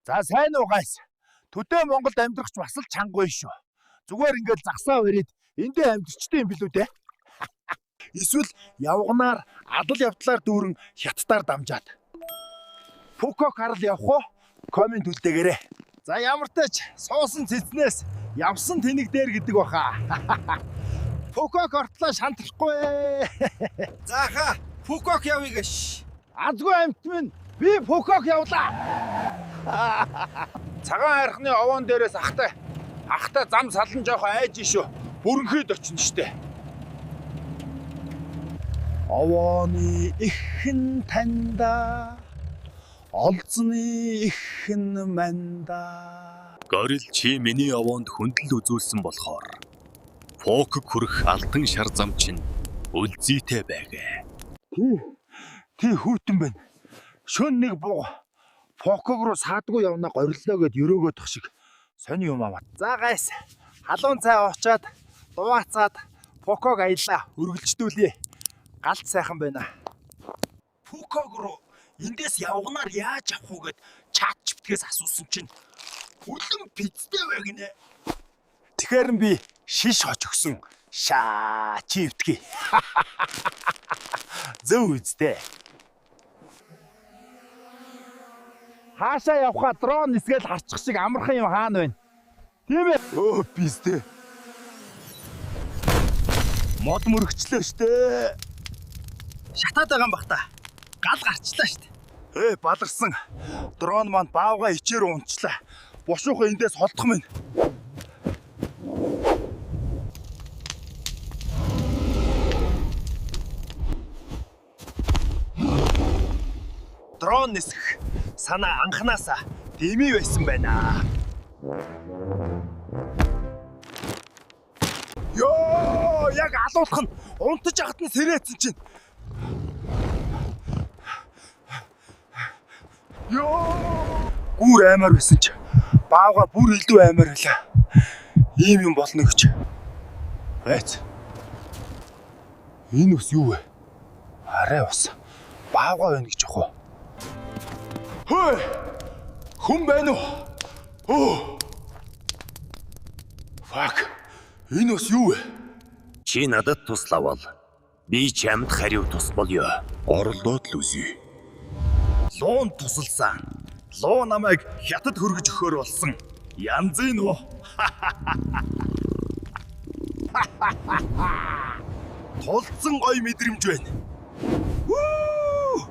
За, сайн уу, guys. Төдөө Монголд амьдрахч бас л чанга байна шүү. Зүгээр ингээл загсаа бариад эндээ амьдрчтэй юм билүү дээ. Эсвэл явганаар адал явдлаар дүүрэн хятадаар дамжаад. Пүкок харал явах уу? Коммент үлдээгээрэй. За, ямар ч тач суусан цэцнээс явсан тэнэг дээр гэдэг баха. Пүкок ортлоо шантрахгүй. За хаа, Пүкок явъя гэш. Азгүй амт минь, би Пүкок явлаа. Цагаан хайрхны овоон дээрээс ахтай зам салан жоохоо айж шүү. Бүрэнхийд очино штэ. Овооны ихэн танда, олзны ихэн манда. Горил, чи миний овоонд хүндэл үзүүлсэн болохоор Фокг хүрэх алтан шар зам чинь үлзийтэй байгээ. Тий. Тий, хүйтэн байна. Шөн нэг буг Фоког руу саадгүй явна гориллоо гэд өрөөгөөдөх шиг сони юм аваад. За guys, халуун цай уучаад, дуваацаад Фоког аялаа үргэлжлүүлье. Галт сайхан байна. Фоког руу эндээс явганаар яаж авах уу гэд ChatGPT-гээс асуусан чинь хүлэн пицтэй бай гинэ. Тэгэхээр нь би шиш хоч өгсөн. Шаа, чи өвтгий. Зөв үстэй. Хаашаа явхаа дрон нисгээл харчих шиг амархан юм хаана байна? Тийм ээ. Өө, пистэ. Мод мөрөгчлөө штэ. Шатаад байгаа юм бах та. Гал гарчлаа штэ. Ээ, баларсан. Дрон маань баавга ичээр унчлаа. Бушуухан эндээс холдох минь. Дрон нисэх санаа анханасаа дэмий байсан байна. Йоо, яг алуулах нь унтаж ахад нь сэрээцэн чинь. Йоо, гүр аймаар байсан чи баавга бүр илүү аймаар байлаа. Ийм юм болно гэж. Байц. Энэ ус юу вэ? Арай ус. Баавга байна гэж явах уу? Хөөе! Хүн байна уу? Өө! Fuck. Энэ ус юу вэ? Чи надад туславал би чамд хариу тус болёо. Орлоод л үзье. Луун тусалсан. Луу намайг хятад хөргөж өгөхөр болсон. Янзын үү? Тулцсан гоё мэдрэмж байна. Вүү!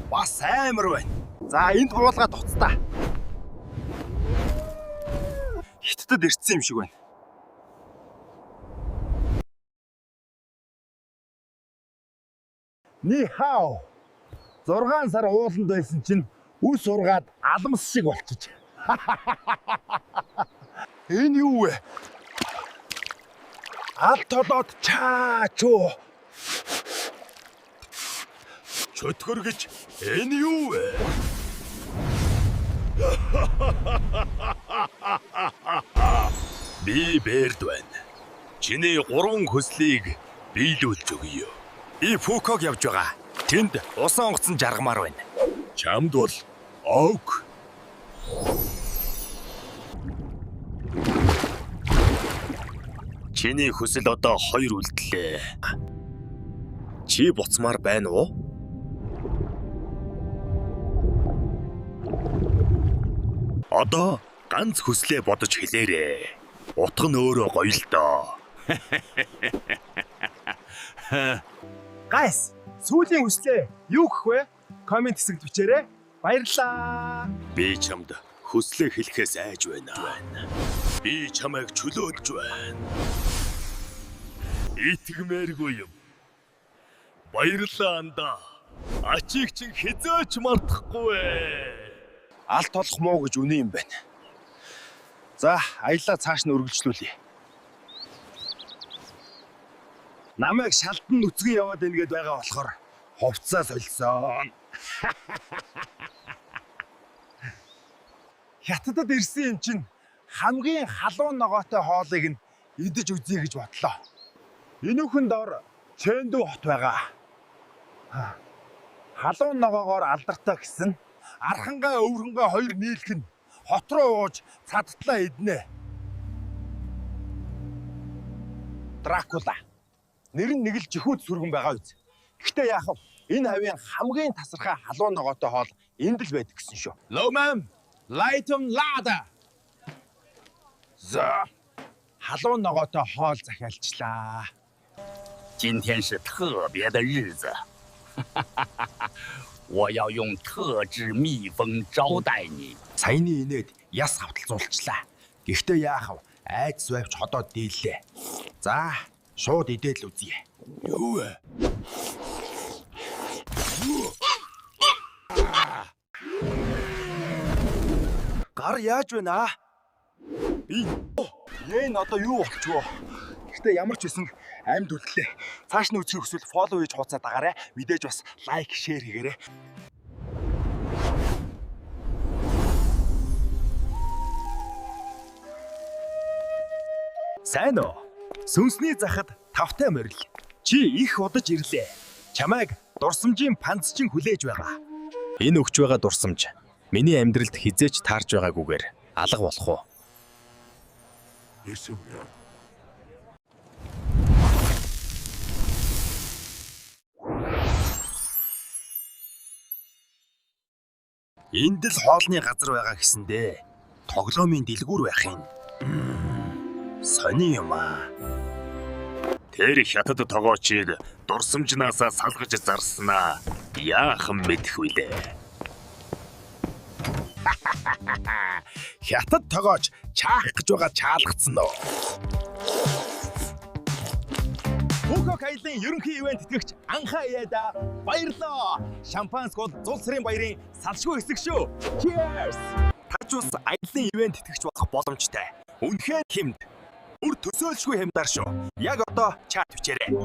Бас амар байна. За, энд буулгаад уцтаа. Хятадд ирсэн юм шиг байна. Ни хао. 6 сар ууланд байсан чинь үс ургаад алмас шиг болчих. Энэ юу вэ? Ал толоод чаа чуу. Чөтгөр гэж энэ юу вэ? Би Бэрд байна. Чиний гурван хүслийг биелүүлж өгье. Би Пүкок явж байгаа. Тэнд усан онгоцон жаргамаар байна. Чамд бол ог. Чиний хүсэл одоо хоёр үлдлээ. Чи буцмаар байна уу? Одоо ганц хүслээ бодож хэлээрэй. Утга нь өөрөө гоё л доо. Guys, сүүлийн хүслээ юу гэх вэ? Коммент хэсэгт бичээрэй. Баярлалаа. Би чамд хүслээ хэлэхээс айж байна. Би чамайг чөлөөлж байна. Итгэмээргүй юм. Баярлалаа, андаа. Ачийг чинь хизээч мартахгүй. Алт толох муу гэж үнэн юм байна. За, аяллаа цааш нь үргэлжлүүлье. Намайг шалдан нүцгэн яваад байна гэд байгаа болохоор хувцаа солисон. Хятадд ирсэн юм чинь хамгийн халуун ногоотой хоолыг нь идэж үзье гэж бодлоо. Энүүхэн дор Чэндүү хот байгаа. Халуун ногоогоор алдартай гэсэн Архангаа өвөрхөнгөө хоёр нийлэх нь хот руу ууж цадтлаа иднэ. Дракула. Нэр нь нэг л жихүүд сүргэн байгаа биз. Гэхдээ яах вэ? Энэ хавийн хамгийн тасархай халуун ногоотой хоол энд л байдаг гэсэн шүү. Ломам Лайтом Лада. За. Халуун ногоотой хоол захиалчлаа. 今天是特别的日子，我要用特制蜜蜂招待你。 Саяны инээд яс хавталзуулчлаа. Гэхдээ яах вэ? Айдас байвч ходоод дийллээ. За, шууд идээд л үзье. Юу вэ? Гар яаж байна аа? Би энэ одоо юу болчихвоо? Гэхдээ ямар ч байсан амьд үлдлээ. Цааш нь үзхийг хүсвэл follow хийж хууцаа дагаарай. Мэдээж бас like, share хийгээрэй. Сайн уу? Сүнсний захад тавтай морил. Чи их удаж ирлээ. Чамайг дурсамжийн панцчин хүлээж байгаа. Энэ өгч байгаа дурсамж миний амьдралд хизээч таарч байгаагүйгээр алга болох уу? Ирсэн юм. Энд л хоолны газар байгаа гэсэндээ тоглоомын дэлгүүр байх юм. Сони юм аа. Тэр хятад тогоочийг дурсамжнаасаа салгаж зарснаа яахан мэдэх вүлээ. Хятад тогооч чаах гэж байгаа чаалгацсан уу? Пүкок аялын ерөнхий ивент тэтгэгч Анхаа Яда баярлаа. Шампанск бол зул сарын баярын салшгүй хэсэг шүү. Cheers! Таж ус аялын ивент тэтгэгч болох боломжтой. Үнэхээр хэмд. Үр төсөөлшгүй хямдар шүү. Яг одоо чат бичээрэй.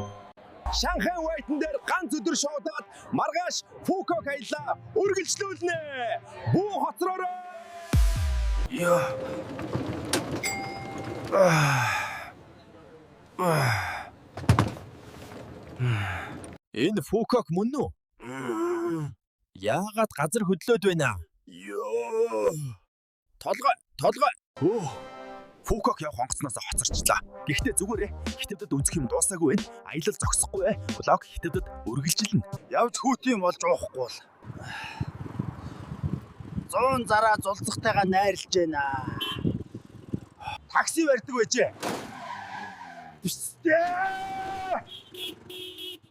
Шанхай White-н дээр ганц өдөр шоудаад маргааш Пүкок аялаа үргэлжлүүлнэ. Бүү хоцроорой. Яа. Энэ Фукок мөн үү? Яагаад газар хөдлөөд байна? Йоо. Толгой, толгой. Өө. Фукок явах онгоцноос хоцорчлаа. Гэхдээ зүгээрээ хятадд үзэх юм дуусаагүй байна. Аялал зогсохгүй бай. Блог хятадд үргэлжилнэ. Явж хүүтийн болж уухгүй бол. 100 зараа зулцахтайгаа найрлж байна. Такси барьдаг байжээ. Бистэ.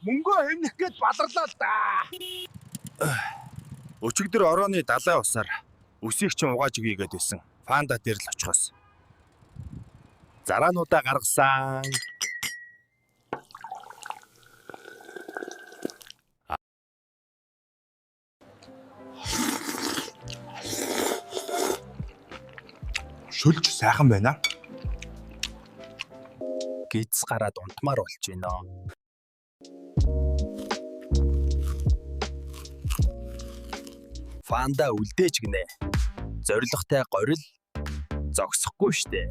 Мөнгөө хэмнэх гээд баларлаа л да. Өчигдөр орооны далайн усаар үсийг чинь угааж өгье гэд байсан. Фанда дээр л очихоос. Зараануудаа гаргасан. Шүлж сайхан байна. Гиз гараад унтмаар болж байна. Фанда үлдээч гинэ. Зоригтой горил зогсохгүй штэ.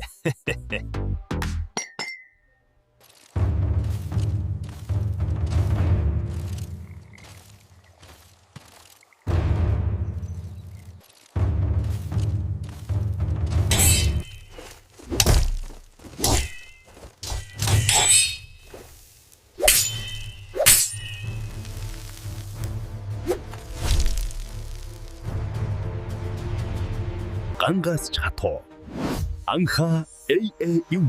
Гангаас ч хатуу. Анхаа AAU.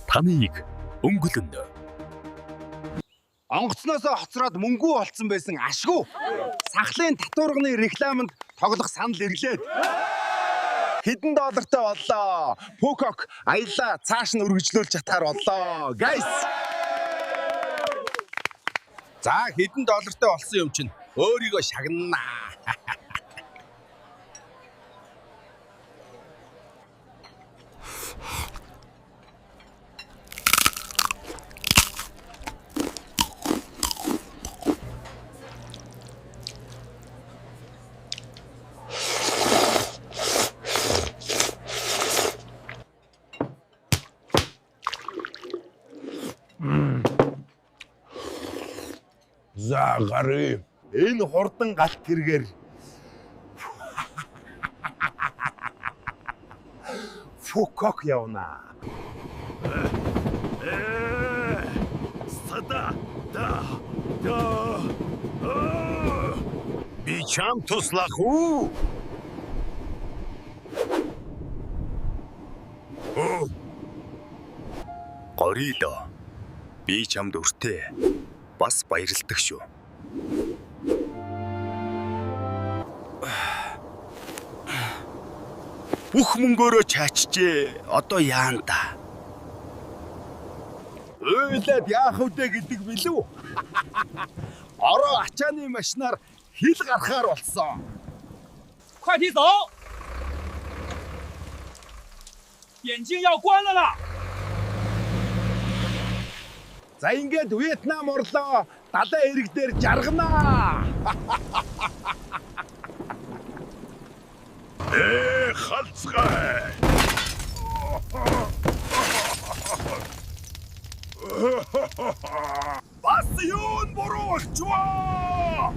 Таныг өнгөлөнө. Онгоцноосоо хоцроод мөнгөө олцсон байсан ашгүй. Сахлын татварганы рекламанд тоглох санал ирлээ. Хэдэн доллартай боллоо. Пүкок аялаа цааш нь үргэлжлүүлж чадхаар боллоо. Guys. За хэдэн доллартай болсон юм чинь өөрийгөө шагнана. За гарыг. Энэ хурдан галт тэргээр Фукок явна. Сада да да. Би чам туслах уу? Горило. Би чамд өртөө. Бас баярлдаг шүү. Бүх мөнгөөрөө чаачжээ. Одоо яана та? Уйлаад яах вдэ гэдэг билүү? Ороо ачааны машинаар хил гарахаар болсон. 快提走！眼睛要关了啦！ За ингээд Вьетнам орлоо. Далайн эрэг дээр жарганаа. Э, халцгай. Бас юу нь буруу болчихвоо?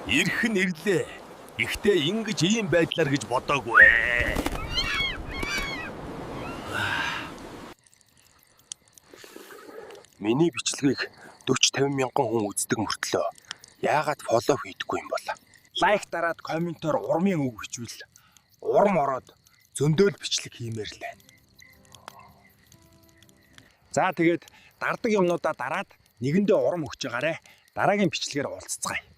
Ирэх нь ирлээ. Гэхдээ ингэж ийм байдлаар гэж бодоогүй. Миний бичлэгийг 40 50 мянган хүн үздэг мөртлөө яагаад follow хийдэггүй юм бол? Лайк дараад комментоор урмын үг бичвэл урам ороод зөндөөл бичлэг хиймээр л байна. За тэгээд дардаг юмнуудаа дараад нэгэндээ урам өгч байгаарэ. Дараагийн бичлэгээр уулзцгаая.